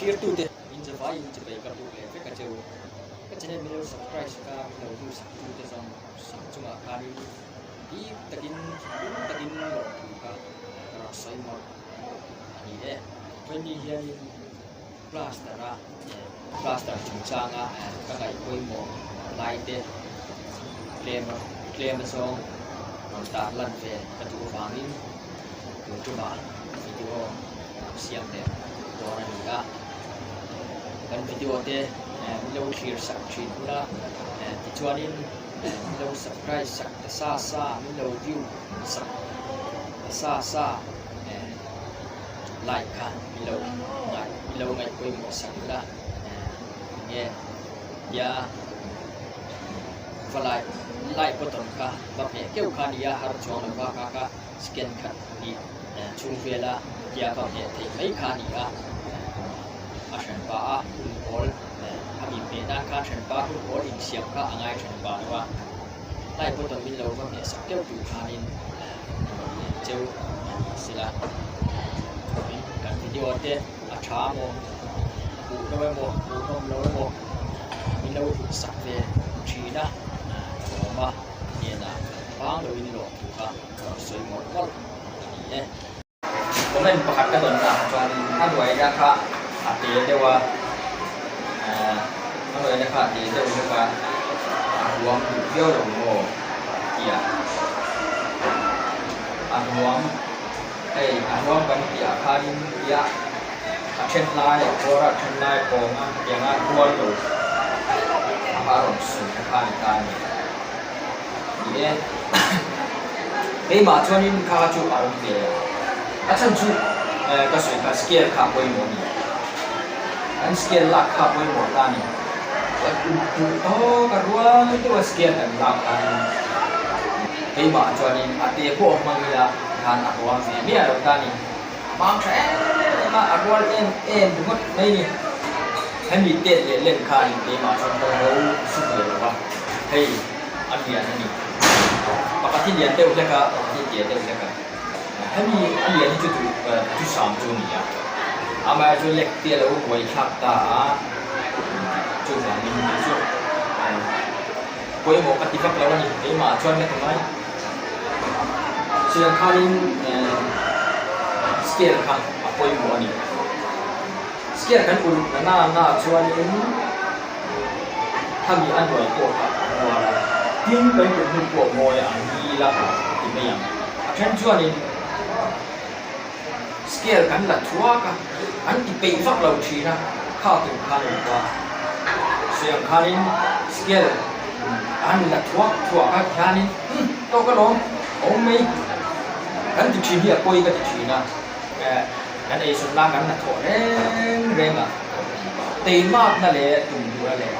Thirtute in zavai in chipei ka buk leh vek a cheu. Ka channel min lo subscribe sak a, min lo view sak tute zawng sak chungah khanin bik takin thinlung takin lawmthu kha ka rawn sawi mawlh mawlh a ni e. Vawiin hianin plaster a plaster chungchanga ka ngaih pawimawh lai te tlem tlem azawng rawn tar lan ve ka duh avangin tun tumah video siam leh dawn a ni a. Kan video te min lo thlir sak thin hun a, tichuanin min lo subscribe sak ta sa sa, min lo view sak ta sa sa. Like kha i lo ngaih i lo ngaih pawimawh sak ila enge tia va like like button kha va hmeh keuh kha nia har chuang lo va kha kha scan khat ni chhung vela tia va hmeh theih mai kha a ni a a hranpa a hun pawl a mi hmeh nan khan hranpa hun pawl insiam kha a ngai hranpa lo a. Like button min lo va hmeh sak keuh tur khanin cheu a ni sela. Kan video te a tha maw a hmuh hlauh emaw hmuhnawm lo emaw min lo hlut sak ve thin a ka lawm a hnenah bang loin lawmthu kha ka rawn sawi mawlh mawlh a ni e. Comment pakhat ka dawn tak chuanin a hnuaina kha a te deuh a, a hnuaina kha a te deuh hlek a, a ruam duh viau lo maw tih a, a ruam hei a ruam kan tih ah khanin tia a then lai a kawr a a then lai a kawng a hetianga rual lo a kha a rawn sawi te kha a ni ta a ni. Ni e, keimah chuanin kha chu a awm ve a, a chhan chu ka sawi kha scale kha a pawimawh a ni. Kan scale lak kha a pawimawh ta a ni. Kan uk duh tawk a rual deuh a scale kan lak khanin keimah chuanin a te pawh a hmang ila khan a ruam ve miah lo ta a ni. A hmang tha em em a, a rual em em ringawt mai a ni. Hemi tet leh len khanin keimah chuan ka ro su ve lo va. Hei a lian a ni. Pakhat hi lian deuh hlek a, pakhat hi tia deuh hlek a. Hemi a lian hi chu duh chu sam chu a ni a. Amaherawhchu lek te a lo buai thlak ta a, chuvangin kei chu pawimawh ka ti vak lo a ni. Keimah chuan ka ti mai. Chutiang khanin scale kha a pawimawh a ni. Scale kan uluk na na na chuanin. Khami a hnuai pawh kha a rual a, tin kan kut hnu pawh mawi a ang ngil a ti mai ang. A then chuanin scale kan la thuak a, an ti peih vak lo thin a, kha tur khan a awm a. Sawi ang khanin scale an la thuak thuak a tikhanin umm tawk alawm a awm mai kan ti thin hi a pawi ka ti thin a, kan eizawn nan kan la thawh reng reng a. Teimakna leh tumdura leh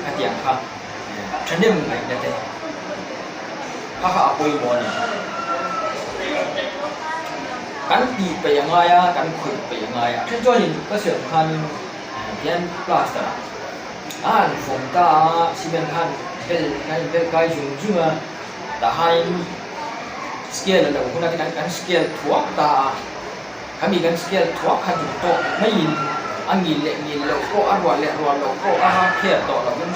khatiang kha thahnem ngaihna te kha kha a pawimawh a ni. Kan tih peih a ngai a, kan khawih peih a ngai a. Then chuanin ka siam khanin hian plaster a han fawm ta a, cement khan bel khan bel kai zung zung a, tah khanin scale a lo hun a, kan scale thuak ta a. Khami kan scale thuak kha duh tawk maiin a ngil leh ngil loh pawh a rual leh rual loh pawh a kher tawh lovin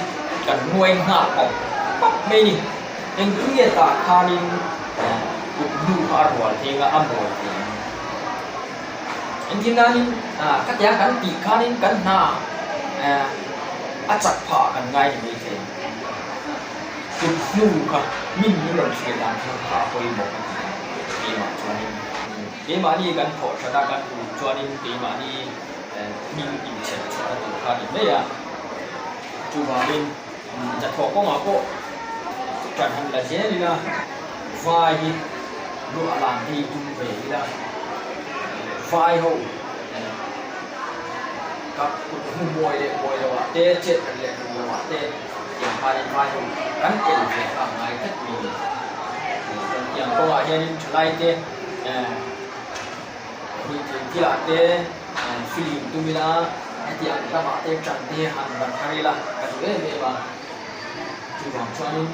kan nuai nghal pawp pawp mai a ni. Engtin nge tah khanin kut hnu kha a rual thei anga a mawi thei ang. Engtin nanin khatiang kan tih khanin kan hna a chak phah kan ngai ni mai thei. Kut hnu kha min min rawn hriat dan kha a pawimawh a ti a keimah chuanin. Keimahni kan thawh that a kan ul chuanin keimahni hming inchhelh chhuahna tur kha a ni mai a. Chuvangin hnathawh kawngah pawh ṭan han la zel ila, vai hi luah lan hi tum ve ila, vai ho ka kut hmu mawi leh mawi lohah te, chet ran leh ran lohah te tiang khanin vai ho kan el ve kha a ngai tlat mai a ni. Tiang kawngah hianin ṭhalaite. Ruihtheih thilah te film tum ila hetiang lamah te ṭan te han ban thar ila ka duh em em a, chuvang chuanin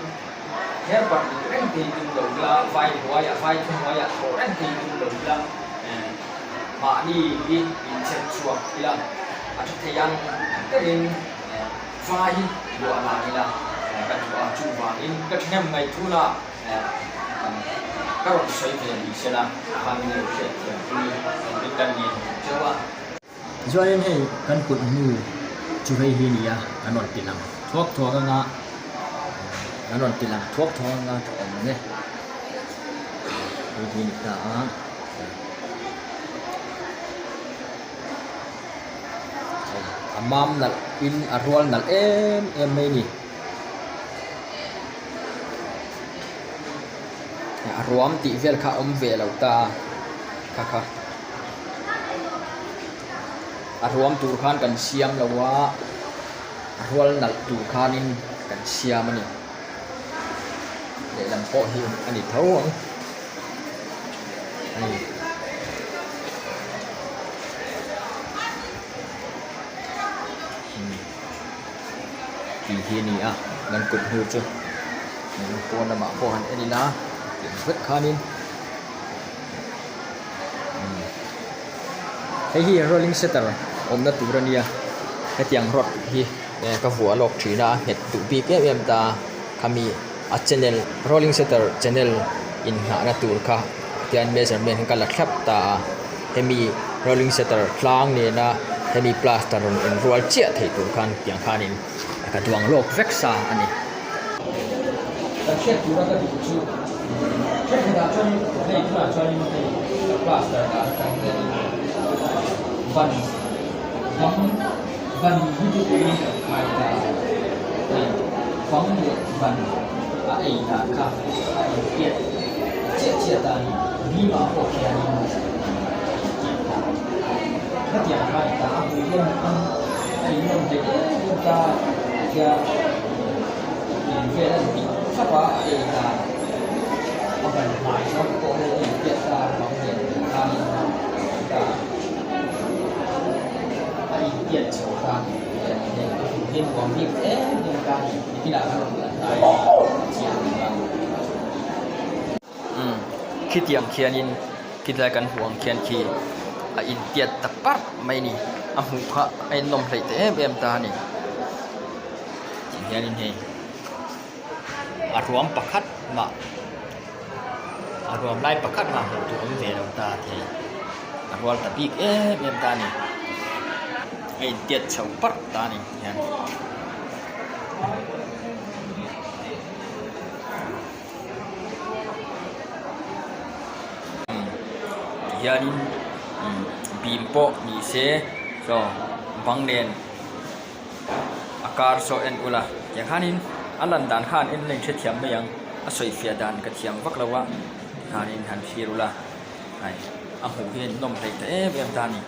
her bat reng thei tum lo ila vai hnuaiah vai thu hnuaiah thawh reng thei tum lo ila mahni hi inchhep chhuak ila. A tha thei ang berin vai hi luah lan ila ka duh a, chuvangin ka thahnem ngaihthuna ka rawn sawi ve ni sela a han lo hriat thiam pui turin kan ngen duh cheu a. Chuanin hei kan kut hnu chu hei hi nia kan rawn ti lang thuak thuak anga kan rawn ti lang thuak thuak anga tha awm ang e hei hi ni ta a. A mam nalh in a rual nalh em em mai a ni. A ruam tih vel kha a awm ve lo ta a kha kha a ruam tur khan kan siam lo a a rual nalh tur khanin kan siam a ni lehlam pawh hi a ni tho ang a ni. Tih hi a ni a kan kut hnu chu pawn lamah pawh han en ila tiang vek khanin hei hi rolling setter awmna tur a nia hetiang rod hi ka vuah lawk thin a a nghet duh bik em em ta khami a channel rolling setter channel inngahna tur kha tian measurement hi ka la thlap ta a hemi rolling setter tlang nena hemi plaster rawn inrual chiah theih tur khan tiang khanin ka duang lawk vek sa a ni. Kan hriat tura ka duh chu thenkhatah chuanin hei tunah chuanin hei plaster dah atang hianin ban bang ban hi chu tuiin kan khai ta a hei bang leh ban a ei dan kha a intiat chiah chiah ta a ni bim ah pawh khianin a intiat ta khatiang kha a ni ta a hmuh hian a inawm hleih em em ta khian. In vel a dik thlap a, a ei dan a ban hmai zawng pawh hei a inpiat ta bang nen tih khanin ta a inpiat chho ta hei a hmuh hian nuam bik em em ta ni nikinah kan rawn lan lai a chiang ang a. Umm khitiang khianin khilai kan hmuh ang khian khi a intiat ta parh mai a ni a hmuh kha a innawm hleih ta em em ta a ni tih hianin hei a ruam pakhat mah a ruam lai pakhat mah hmuh tur awm ve lo ta thei a rual ta bik em em ta a ni a intiat chho parh ta a ni tihian. Tihianin bim pawh ni se chaw bang nen a kar saw en ula tiang khanin a lan dan khan en la inhrethiam mai ang a sawifiah dan ka thiam vak lo a tikhanin han thlir ula hei a hmuh hian nawm hleih ta em em ta a ni.